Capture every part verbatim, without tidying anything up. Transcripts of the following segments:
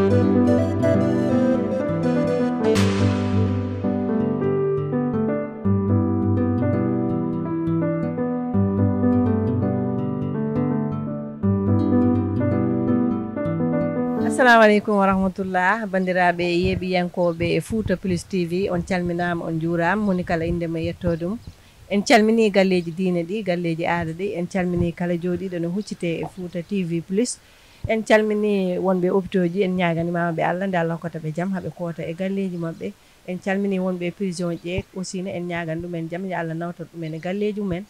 Assalamu aleykum wa rahmatullah, banndiraaɓe yeeɓiyankooɓe e Fouta Plus T V, on calminaama, on njuuraama, moni kala innde mum e yettoode mum. En calminii galleeji diine ɗi, galleeji aada ɗi, en calminii kala jooɗiiɗo no huccitee e Fouta T V Plus. En calminii wonɓe hôpitaux ji, en ñaaganimaama ɓe Allah, nde Allah hokkata ɓe jam, haa ɓe koota e galleeji maɓɓe. En calminii wonɓe e prison ji aussi ne, en ñaagan ɗumen jam, yo Allah nawtan ɗumen e galleeji mumen.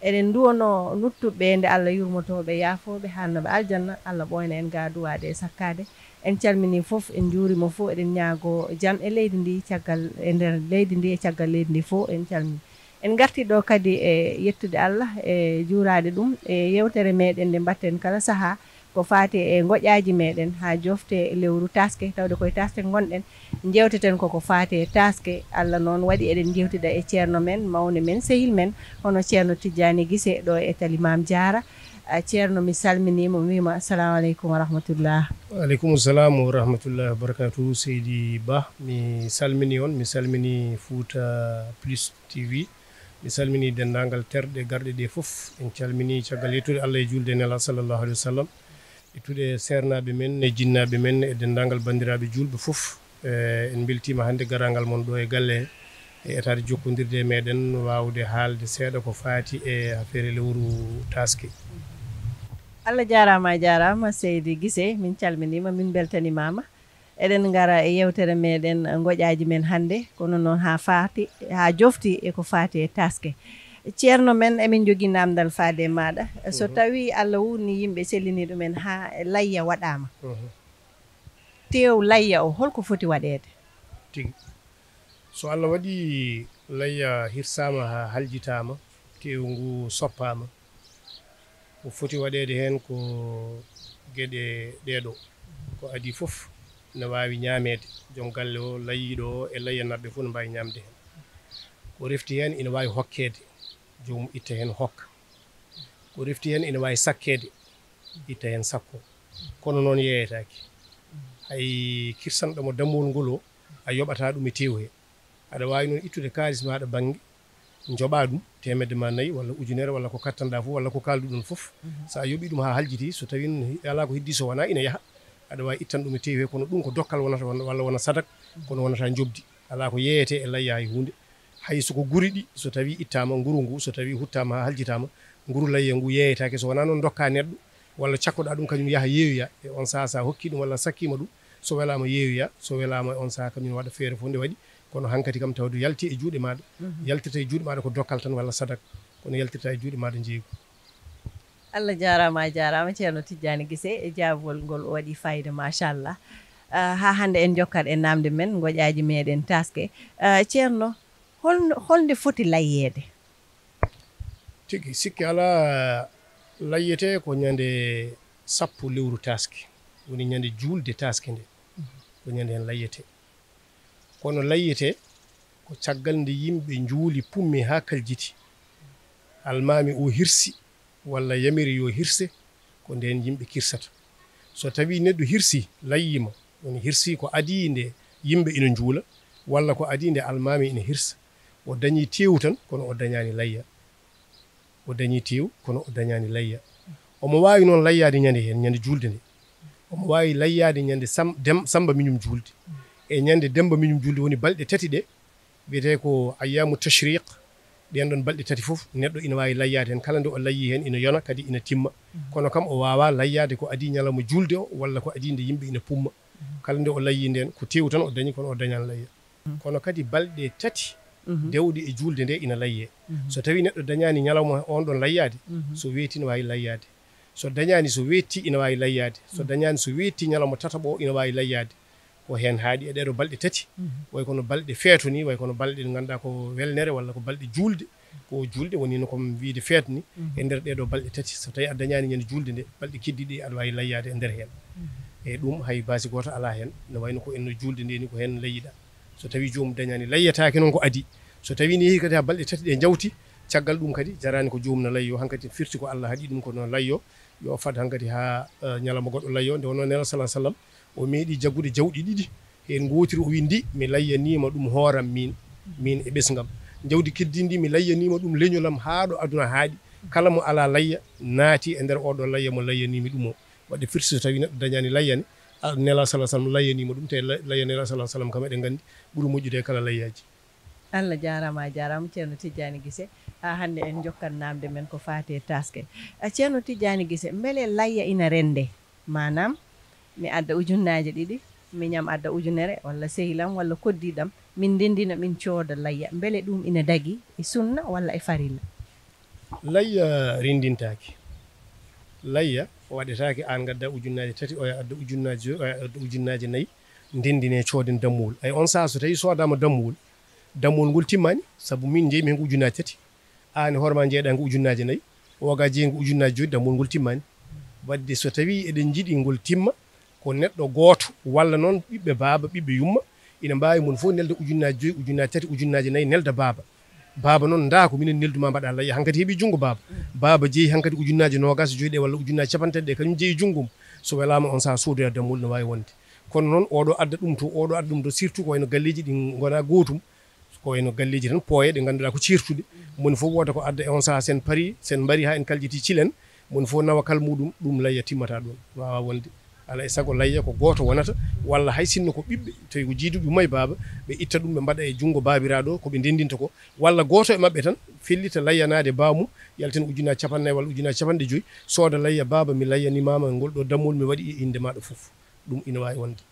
Eɗen nduwonoo nuttuɓe nde Allah yurmotoo ɓe, yaafoo ɓe, haalna ɓe aljanna, Allah ɓooyna en gaa duwaade e sakkaade. En calminii fof, en njuuriima fof, eɗen ñaagoo jam e leydi ndi, caggal, e nder leydi ndi e caggal leydi ndi fof, en calminii. En ngartii ɗo kadi e yettude Allah, e juuraade ɗum, e yeewtere meɗen nde mbaɗten kala sahaa, ko faati e ngoƴaaji meɗen haa jofte lewru taaske, tawde koye taaske ngonɗen. Njeewteten ko ko faati e taaske. Allah noon waɗi eɗen njeewtida e ceerno men, mawne men, sehil men, hono ceerno Tijjaani Gise ɗo e Tali Maam Jaara. A, ceerno, mi salminiima, mi wiima assalamu aleykum wa rahmatullah. Aleykum salam wa rahmatullahi wa barakatuh. Seydi Ba, mi salmini on, mi salmini Fouta Plus T V, mi salmini denndaangal terɗe garɗe ɗe fof. En calmini caggal yettude Allah e juulde Nela sallallahu alaihi wa sallam, yettude seernaaɓe men e jinnaaɓe men e denndaangal banndiraaɓe juulɓe fof. E, en mbeltiima hannde garaangal mon ɗo e galle he, e etaade jokkondirde e meɗen, waawde haalde seeɗa ko faati e affaire lewru taaske. Allah jaaraama, a jaaraama, Seydi Gise, min calminiima, min mbeltanimaama. Eɗen ngara e yeewtere meɗen, ngoƴaaji men hannde, kono noon haa faati, haa jofti e ko faati e taaske. Ceerno men, emin njogii naamndal faade e maaɗa. So Mhm. tawii Allah wuurni yimɓe, sellini ɗumen haa layya waɗaama, Mhm. teew layya o, holko foti waɗeede? Tigi. So Allah waɗi layya hirsaama haa haljitaama, teew ngu soppaama, ko foti waɗeede heen ko geɗe ɗee ɗoo. Ko adii fof ina waawi ñaameede. Joom galle o, layyiiɗo o e layyanaaɓe fof no mbaawi ñaamde heen. Ko refti heen ina waawi hokkeede, joomum itta heen hokka. Ko refti heen ina waawi sakkeede, itta heen sakko. Kono noon yeeyetaake. Hay kirsanɗo mo dammuwol ngol o, a yoɓataa ɗum e teew he. Aɗa waawi noon ittude kaalis maaɗa bannge, njoɓaa ɗum, teemedde ma nayi walla ujunere walla ko kattanɗaa fof walla ko kaalduɗon fof. Mhm. So a yoɓii ɗum haa haljitii, so tawii noon alaa ko heddii, so wonaa ina yaha, aɗa waawi ittan ɗum e teew he, kono ɗum ko dokkal wonata, walla wona sadak, kono wonata njoɓdi. Alaa ko yeeyetee e layya hay huunde. Hay so ko guri ɗi, so tawii ittaama, nguru ngu, so tawii huttaama haa haljitaama, nguru layya ngu yeeyetaake, so wonaa noon ndokkaa neɗɗo, walla cakkoɗaa ɗum kañum yaha yeeyoya. E on sahaa, so a hokkii ɗum walla a sakkiima ɗum, so welaama yeeyoya, so welaama e on sahaa kañum waɗa feere fof nde waɗi, kono hankadi kam tawde yaltii e juuɗe maaɗa, Mhm. yaltirta e juuɗe maaɗa ko dokkal tan walla sadak, kono yaltirta e juuɗe maaɗa njeeygu. Allah jaaraama, a jaaraama, Ceerno Tijjaani Gise, e jaabawol ngol o waɗi faayiida, machallah. Ah, haa hannde en njokkat e naamnde men, ngoƴaaji meɗen taaske. Ah, Ceerno, hol-, holnde foti layyeede? Tigi, sikke alaa, layyetee ko ñande sappo lewru taaske, woni ñande juulde taaske nde, ko ñande heen layyetee. Kono layyetee ko caggal nde yimɓe njuuli, pummi haa kaljiti, almaami o hirsi, walla yamiri yo hirse, ko ndeen yimɓe kirsata. So tawii neɗɗo hirsii, layyiima, woni hirsii ko adii nde yimɓe ina njuula, walla ko adii nde almaami ina hirsa, o dañii teewu tan, kono o dañaani layya. O dañii teewu, kono o dañaani layya. Omo waawi noon layyaade ñande heen, ñande juulde nde. Omo waawi layyaade ñande Sam-, Dem-, Samba Miñum juulde. E ñande Demba Miñum juulde, woni balɗe tati ɗe, wiyetee ko ayyaamu tashriq, ɗeen ɗoon balɗe tati fof, neɗɗo ina waawi layyaade heen. Kala nde o layyii heen, ina yona, kadi ina timma. Mhm. Kono kam, o waawaa layyaade ko adii ñalawma juulde o, walla ko adii nde yimɓe ina pumma. Mhm. Kala nde o layyii ndeen, ko teewu tan o dañi, kono o dañaani layya. Mhm. Kono kadi balɗe tati Mhm. dewɗe e juulde nde ina layyee. Mhm. So tawii neɗɗo dañaani ñalawma oon ɗoon layyaade, Mhm. so weetii ina waawi layyaade. So dañaani, so weetii ina waawi layyaade. So Mhm. dañaani, so weetii ñalawma tataɓo o ina waawi layyaade. Ko heen haaɗi e ɗee ɗoo balɗe tati, Mhm. way kono balɗe feeto ni, way kono balɗe ɗe ngannduɗaa ko welnere walla ko balɗe juulde, ko juulde woni no, comme wiyde feet ni, Mhm. e nder ɗee ɗoo balɗe tati. So tawii a dañaani ñande juulde nde, balɗe keddiiɗe ɗe aɗa waawi layyaade e nder heen. Mhm. E ɗum hay baasi gooto alaa heen, no wayno ko enno juulde nde ni, ko heen layyiɗaa. So tawii joomum dañaani, layyetaake noon ko adii. So tawii ne yehi kadi haa balɗe tati ɗe njawti, caggal ɗum kadi jaraani ko joomum no layyo, hankadi firti ko Allah haɗi ɗum ko no layyo, yo fad hankadi haa, eh, ñalawma goɗɗo layyo. Nde wonnoo Nelaaɗo sallallahu alaihi wasallam O meeɗi jaggude jawɗi ɗiɗi, heen ngootiri o wi ndi mi layyaniima ɗum hooram miin, miin e ɓesngam. Jawdi keddiindi ndi mi layyaniima ɗum leñolam haa ɗo aduna haaɗi. Kala mo alaa layya naati e nder oɗo layya mo layyaniimi ɗum o. Waɗde firti so tawii neɗɗo dañaani layya ne, a, Nelaaɗo sallallahu alayhi wa sallam layyaniima ɗum, te la-, layya Nelaaɗo sallallahu alayhi wa sallam kam eɗen nganndi ɓuri moƴƴude e kala layyaaji. Allah jaaraama, a jaaraama Ceerno Tijjaani Gise. Haa hannde en njokkat naamnde men ko faati e taaske. A, Ceerno Tijjaani Gise, mbele layya ina renndee? Maanaam, mi adda ujunnaaje ɗiɗi, miñam adda ujunere, walla sehil am, walla koddiiɗo am, min ndenndina, min cooda layya. Mbele ɗuum ina dagii e sunna walla e farilla? Layya renndintaake. Layya waɗetaake aan ngadda ujunnaaje tati, oya adda ujunnaaje joy, oya adda ujunnaaje nayi, ndenndinee cooden dammuwol. Ay on sahaa so tawii soodaama dammuwol, dammuwol ngol timmaani, sabu miin njeyi-mi heen ko ujunnaaje tati, aan e hoore maa njeyi-ɗaa ko ujunnaaje nayi, o ga jeyi ko ujunnaaje joy, dammuwol ngol timmaani. Waɗde so tawii eɗen njiɗi ngol timma, ko neɗɗo gooto walla noon ɓiɓɓe baaba, ɓiɓɓe yumma, ina mbaawi mon fof nelde ujunnaaje joy, ujunnaaje tati, ujunnaaje nayi, nelda baaba. Baaba noon, ndaa ko minen neldu maa mbaɗaa layya. Hankadi heɓii junngo baaba. Baaba jeyi hankadi ujunnaaje noogaas e joy ɗe walla ujunnaaje capanɗe tati ɗe, kañum jeyi junngo mum. So welaama on sahaa soodoya dammuwol no waawi wonde. Kono noon, oɗo adda ɗum to, oɗo adda ɗum to, surtout ko wayno galleeji ɗi ngonaa gootum, ko wayno galleeji tan pooye ɗe ngannduɗaa ko ceertuɗe. Moni fof wooda ko adda e on sahaa, sen pari, sen mbari haa en kaljitii cilen, moni fof nawa kal muɗum, ɗum layya timmata ɗoon, waawaa wonde. Alaa e sago layya ko gooto wonata, walla hay sinno ko ɓiɓɓe, tawi ko jiiduɓe yumma e baaba, ɓe itta ɗum ɓe mbaɗa e junngo baabiraaɗo ko ɓe ndenndinta ko, walla gooto e maɓɓe tan fellita layyanaade baamum, yaltina ujunnaaje capanɗe nayi walla ujunnaaje capanɗe joy, sooda layya, baaba mi layyanimaama ngol ɗo dammuwol mi waɗi e innde maaɗa fof. Ɗum ina waawi wonde.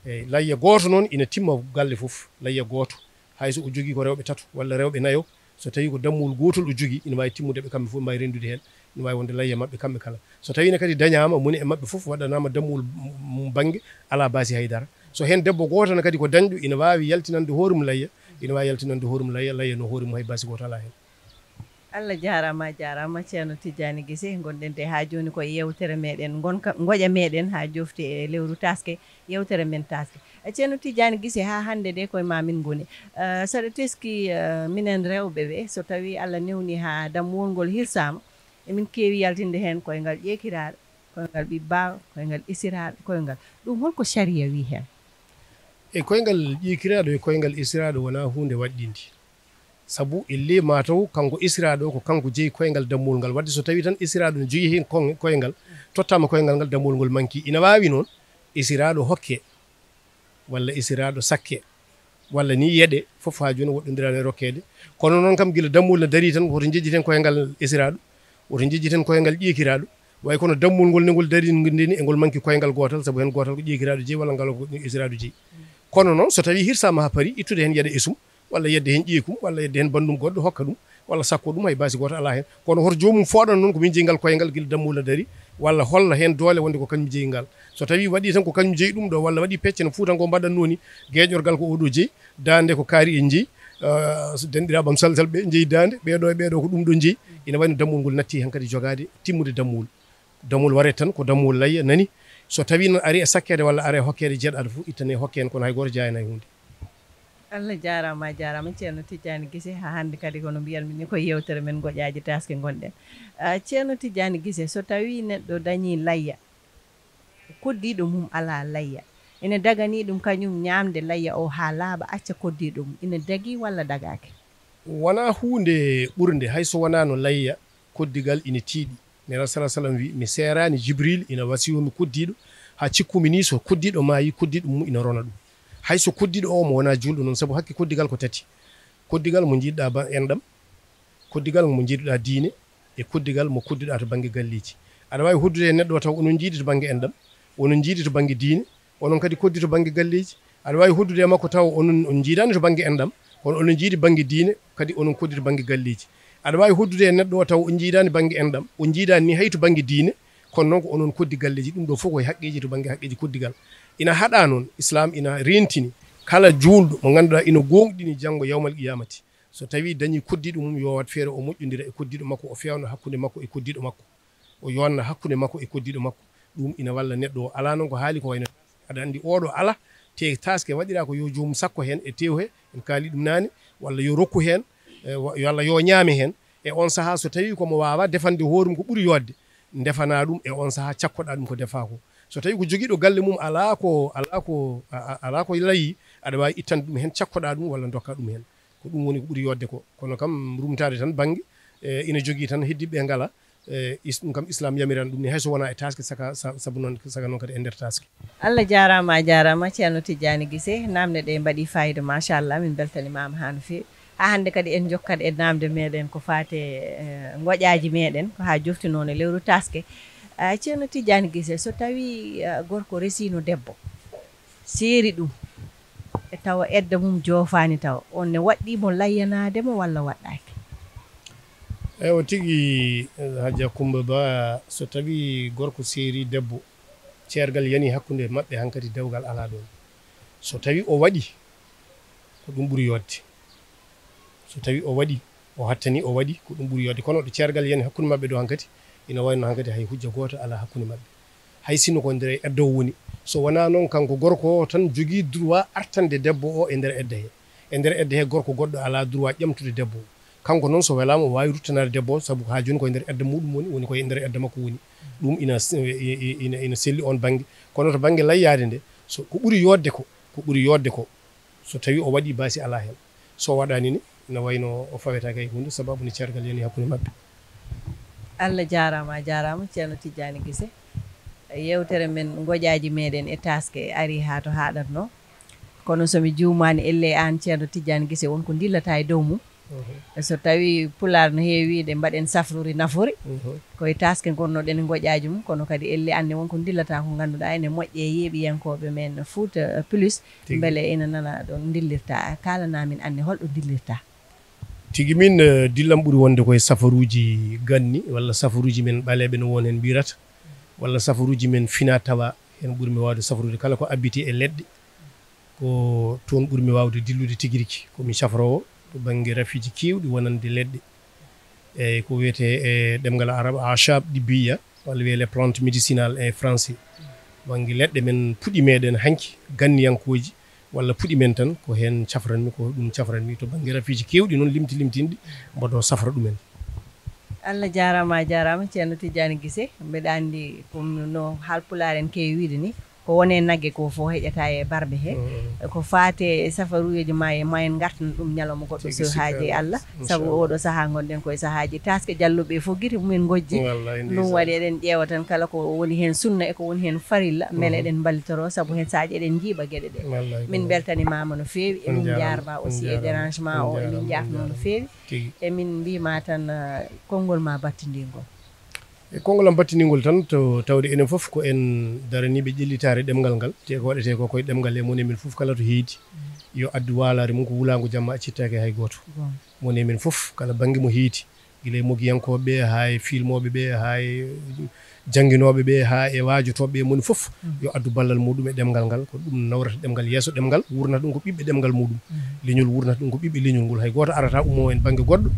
Eeyi, layya gooto noon ina timma galle fof, layya gooto. Hay so o jogii ko rewɓe tato walla rewɓe nayo, so tawii ko dammuwol gootol o jogii, ina waawi timmude ɓe kamɓe fof, ɓe mbaawi renndude heen, ina waawi wonde layya maɓɓe kamɓe kala. So tawii ne kadi dañaama, moni e maɓɓe fof waɗanaama dammuwol m-, m-, bannge, alaa baasi hay dara. So heen debbo gooto ne kadi ko dañɗo, ina waawi yaltinande hoore mum layya, ina waawi yaltinande hoore mum layya, layya no hoore mum hay baasi gooto alaa heen. Allah jaaraama, a jaaraama Ceerno Tijjaani Gise. Ngonɗen de haa jooni ko e yeewtere meeɗen, ngonka, ngoƴa meeɗen haa joofti e lewru taaske, yeewtere men taaske. E Ceerno Tijjaani Gise, haa hannde de ko e maa min ngoni. Eh, saɗa teski, eh, minen rewɓe ɓe, so tawii Allah newni haa dammuwol ngol hirsaama, emin keewi yaltinde heen koyngal ƴeekiraaɗo, koyngal ɓiɓɓe baaba, koyngal esiraaɗo, koyngal. Ɗum holko sariya wii heen? E koyngal ƴeekiraaɗo e koyngal esiraaɗo wonaa huunde waɗɗinde. Sabu e ley maa taw kanko esiraaɗo o ko kanko jeyi koyngal dammuwol ngal. Waɗde so tawii tan esiraaɗo ne jogii heen kon-, koyngal, tottaama koyngal ngal, dammuwol ngol manki. Ina waawi noon esiraaɗo hokke, walla esiraaɗo sakke, walla ni yeɗe, fof haa jooni woɗɗondiraani e rokkeede. Kono noon kam gila dammuwol ne darii tan, woto njejjiten koyngal esiraaɗo, woto njejjiten koyngal ƴeekiraaɗo. Way kono dammuwol ngol ne ngol darii ndeni e ngol manki koyngal gootal, sabu heen gootal ko ƴeekiraaɗo jeyi walla ngal ko esiraaɗo jeyi. Kono noon so tawii hirsaama haa parii, ittude heen yeɗa esum, walla yedde heen ƴeekum, walla yedde heen banndum goɗɗo hokka ɗum, walla sakko ɗum, hay baasi gooto alaa heen. Kono hoto joomum fooɗan noon ko min jeyi ngal koyngal gila dammuwol ne darii, walla holla heen doole wonde ko kañum jeyi ngal. So tawii waɗii tan ko kañum jeyi ɗum ɗo, walla waɗii pecce no Fuutanko mbaɗatnoo ni, geeƴorgal ko oo ɗo jeyi, daande ko kaari en jeyi, ah, so denɗiraaɓe am salsalɓe jeyi daande, ɓee ɗo e ɓee ɗo ko ɗum ɗo jeyi, ina wayi no dammuwol ngol natti heen kadi jogaade timmude dammuwol. Dammuwol wareede tan ko dammuwol layya nani. So tawii noon arii e sakkeede walla arii e hokkeede jeɗɗaaɗo fof, ittanee hokkee heen, kono hay gooto jaayanaa e huunde. Allah jaaraama, a jaaraama Ceerno Tijjaani Gise. Haa hannde kadi kono mbiyatmi ni ko yeewtere men ngoƴaaji taaske ngonɗen. Ah, Ceerno Tijjaani Gise, so tawii neɗɗo dañii layya, koddiiɗo mum alaa layya, ina daganii ɗum kañum ñaamde layya o haa laaɓa, acca koddiiɗo mum, ina dagii walla dagaaki? Wonaa huunde ɓurde, hay so wonaano layya, koddigal ina tiiɗi. Nelaaɗo sallallaahu alayhi wa sallam wiyi, mi seeraani Jibriil ina wasiyoo mi koddiiɗo, haa cikkumi nii so koddiiɗo maayii, koddiiɗo mum ina rona ɗum. Hay so koddiiɗo o mo wonaa juulɗo noon, sabu hakke koddigal ko tati. Koddigal mo njiiduɗaa ba-, enɗam, koddigal mo njiiduɗaa diine, e koddigal mo kodduɗaa to bannge galleeji. Aɗa waawi hoddude e neɗɗo o taw onon njiidi to bannge enɗam, onon njiidi to bannge diine, onon kadi koddi to bannge galleeji. Aɗa waawi hoddude e makko taw onon on njiidaani to bannge enɗam, kono onon njiidi bannge diine, kadi onon koddi to bannge galleeji. Aɗa waawi hoddude e neɗɗo o taw on njiidaani bannge enɗam, on njiidaani ni hay to bannge diine, kono noon ko onon koddi galleeji. Ɗum ɗo fof ko e haqqeeji to bannge haqqeeji koddigal. Ina haɗa noon, Islaam ina reentini kala juulɗo mo ngannduɗaa ina gooŋɗini janngo yawmal qiyaamati. So tawii dañii koddiiɗo mum, yo waɗ feere o moƴƴondira e koddiiɗo makko, o feewna hakkunde makko e koddiiɗo makko, o yoonna hakkunde makko e koddiiɗo makko. Ɗum ina walla neɗɗo o. Alaa noon ko haali ko wayno, aɗa anndi oɗo alaa, te taaske waɗiraa ko yo joomum sakko heen e tew he, en kaali ɗum naane, walla yo rokku heen, e, wa-, walla yo ñaame heen. E oon sahaa so tawii ko mo waawaa defande hoore mum ko ɓuri yooɗde, ndefanaa ɗum e oon sahaa, cakkoɗaa ɗum ko defaa ko. So tawi ko jogiiɗo galle mum alaa ko, alaa ko, a, a, alaa ko layi, aɗa waawi ittande ɗum heen, cakkoɗaa ɗum walla ndokkaa ɗum heen. Ko ɗum woni ko ɓuri yooɗde ko. Kono kam, rumtaade tan bannge, e, ina jogii tan, heddiiɓe ɓe ngalaa. E, is-, ɗum kam, Islaam yamiran ɗum ni, hay so wonaa e taaske, saka, sa-, sabu noon, saka noon kadi e nder taaske. Allah jaaraama, a jaaraama, Ceerno Tijjaani Gise. Naamne ɗe mbaɗii faayiida, machallah, min mbeltanimaama haa no feewi. Haa hannde kadi en njokkat e naamnde meeɗen ko faati e, eh, ngoƴaaji meeɗen, ko haa joftinoo e lewru taaske. Ah, Ceerno Tijjaani Gise, so tawii, ah, gorko resiino debbo, seeri ɗum, e tawa edda mum joofaani tawa, oon ne waɗɗii mo layyanaade mo walla waɗɗaaki? Eywa, tigi, eh, Hajja Kummba Ba, so tawii gorko seeri debbo, ceergal yani hakkunde maɓɓe, hankadi dewgal alaa ɗoon. So tawii o waɗi, ko ɗum ɓuri yooɗde. So tawii o waɗi, o hattanii, o waɗi, ko ɗum ɓuri yooɗde. Kono ɗo ceergal yani hakkunde maɓɓe ɗo hankadi, ina wayno hankadi hay hujja gooto alaa hakkunde maɓɓe. Hay sinno ko nder edda o woni. So wonaa noon, kanko gorko o tan jogii droit artande debbo o e nder edda he. E nder edda he, gorko goɗɗo alaa droit ƴamtude debbo o. Kanko noon, so welaama, o waawi ruttanaade debbo o, sabu ko haa jooni ko e nder edda muuɗum woni, woni ko e nder edda makko woni. Ɗum ina s-, i-, i-, ina, ina selli oon bannge. Kono to bannge layyaade nde, so ko ɓuri yooɗde ko, ko ɓuri yooɗde ko, so tawii o waɗii, baasi alaa heen. So o waɗaani ni, ina wayno o fawetaake hay huunde, sababu ne ceergal yani hakkunde maɓɓe. Allah jaaraama, a jaaraama, Ceerno Tijjaani Gise. Yeewtere men, ngoƴaaji meeɗen e taaske arii haa to haaɗatnoo. Kono so mi juumaani, ellee aan, Ceerno Tijjaani Gise, won ko ndillata e dow mum. Mhm. So tawii Pulaar no heewi wiide, "Mbaɗen safruri nafoore." Mhm. Ko e taaske ngonnoɗen e ngoƴaaji mum, kono kadi ellee aan ne won ko ndillata ko ngannduɗaa ene moƴƴi e yeeɓiyankooɓe men Fuuta Plus. Tigi. Mbele ina nana ɗo ndillirta. Kaalanaa min aan ne hol ɗo ndillirta? Tigi min, eh, dillam ɓuri wonde koye safaruuji ganni, walla safaruuji men ɓaleeɓe no won heen mbirata, walla safaruuji men fina tawa, heen ɓurmi waawde safarude kala ko abbiti e leɗɗe. Ko toon ɓurmi waawde dillude tigi rigi. Ko mi safroowo to bannge rafiiji keewɗi wonande leɗɗe. Eeyi, ko wiyetee e ɗemngal Arab, acab ɗibbiya, walla wiyee les plantes médicinales e français. Bannge leɗɗe men puɗi meeɗen hanki, ganniyankooji, walla puɗi men tan, ko heen cafranmi, ko ɗum cafranmi. To bannge rafiiji keewɗi noon, limti limtinɗi, mboɗo safra ɗumen. Allah jaaraama, a jaaraama, Ceerno Tijjaani Gise. Mbeɗa anndi ko no Haalpulaar en keewi wiide ni, ko woni e nagge ko fof heƴata e barbe he. Mm. Ko faati e safaruuji ma e moyen ngartana ɗum ñalawma goɗɗo. Tigi, so haaji e Allah. Inchallah. Sabu oɗo sahaa ngonɗen ko e sahaaji taaske, jalluɓe fof gite mumen ngojji. Wallahi, ɗum ndeysaan. Waɗi eɗen ƴeewa tan kala ko woni heen sunna e ko woni heen farilla, mbele, mhm, eɗen mballitoro, sabu heen sahaaji eɗen njiiɓa geɗe ɗe. Wallahi, min, wallahi, mbeltanimaama no feewi, emin njaarama, njaarama aussi e, on njaarama, dérangement on o, emin njaarama, njaafnoo no feewi. Tigi. Emin mbiima tan, ah, konngol ma battindiingol. E konngol am battindiingol tan, to tawde enen fof ko en daraniiɓe ƴellitaare ɗemngal ngal, te ko waɗetee ko koye ɗemngal, e mon e men fof kala to heedi, yo addu waalaare mum ko wulaango jamma, accittaake hay gooto. Goonga. Mon e men fof kala bannge mo heedi, gila e mogiyankooɓe ɓe, haa e filmooɓe ɓe, haa e jannginooɓe ɓe, haa e waajotooɓe ɓe, moni fof, mhm, yo addu ballal muuɗum e ɗemngal ngal. Ko ɗum nawrata ɗemngal yeeso, ɗemngal wurnata ɗum ko ɓiɓɓe ɗemngal muuɗum. Mhm. Leñol wurnata ɗum ko ɓiɓɓe leñol ngol. Hay gooto arata ummoo en bannge goɗɗo,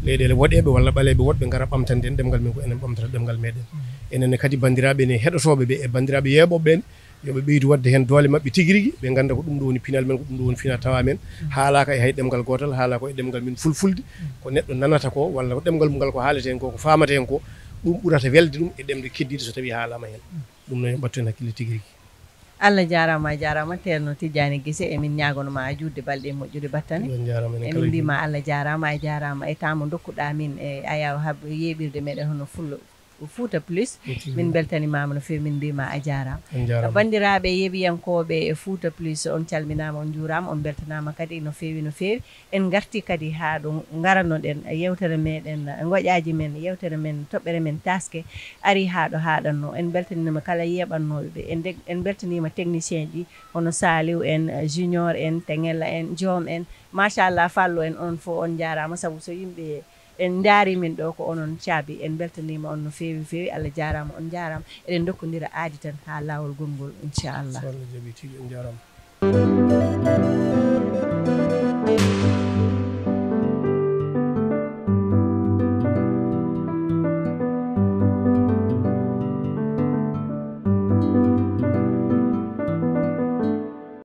leyɗeele woɗeeɓe walla ɓaleeɓe woɗɓe ngara ɓamtande en ɗemngal men, ko enen ɓamtata ɗemngal meeɗen. Mhm. Enen ne kadi banndiraaɓe ne heɗotooɓe ɓe e banndiraaɓe yeeɓooɓe ɓe ne, yo ɓe ɓeydu waɗde heen doole maɓɓe tigi rigi, ɓe ngannda ko ɗum ɗo woni pinal men, ko ɗum ɗo woni fina tawa men. Mhm. Haalaaka e hay ɗemngal gootal, haala ko e ɗemngal men fulfulde, ko neɗɗo nanata ko, walla ko ɗemngal mum ngal ko haalete heen ko, ko faamata heen ko, ɗum ɓurata welde ɗum e ɗemɗe keddiiɗe so tawii haalaama heen. Mhm. Ɗum noon, yo ɓattu heen hakkille tigi rigi. Allah jaaraama, a jaaraama, Ceerno Tijjaani Gise, emin ñaagono ma juutde balɗe e moƴƴude battane. On njaaraama, enen kala. Emin mbiima Allah jaaraama, a jaaraama e temps mo ndokkuɗaa min e ayaw hab-, yeeɓirde meeɗen hono Fullo, Fuuta Plus. Min mbeltanimaama no feewi, min mbiima a jaaraama. On njaaraama. Banndiraaɓe yeeɓiyankooɓe e Fuuta Plus, on calminaama, on njuuraama, on mbeltanaama kadi no feewi, no feewi. En ngartii kadi haa ɗo ngaranoɗen yeewtere meeɗen, ngoƴaaji men, yeewtere men, toɓɓere men taaske, arii haa ɗo haaɗatnoo. En mbeltaniima kala yeeɓannooɓe ɓe. En deg-, en mbeltaniima technicien ji, hono Saliou en, Junior en, Tengela en, Joom en, machallah, Fallu en, onon fof on njaaraama, sabu so yimɓe en ndaarii min ɗo, ko onon caabi. En mbeltaniima on no feewi, feewi. Allah jaaraama, on njaaraama. Eɗen ndokkondira aadi tan haa laawol gonngol, inchallah. So Allah jaɓii tigi, on njaaraama.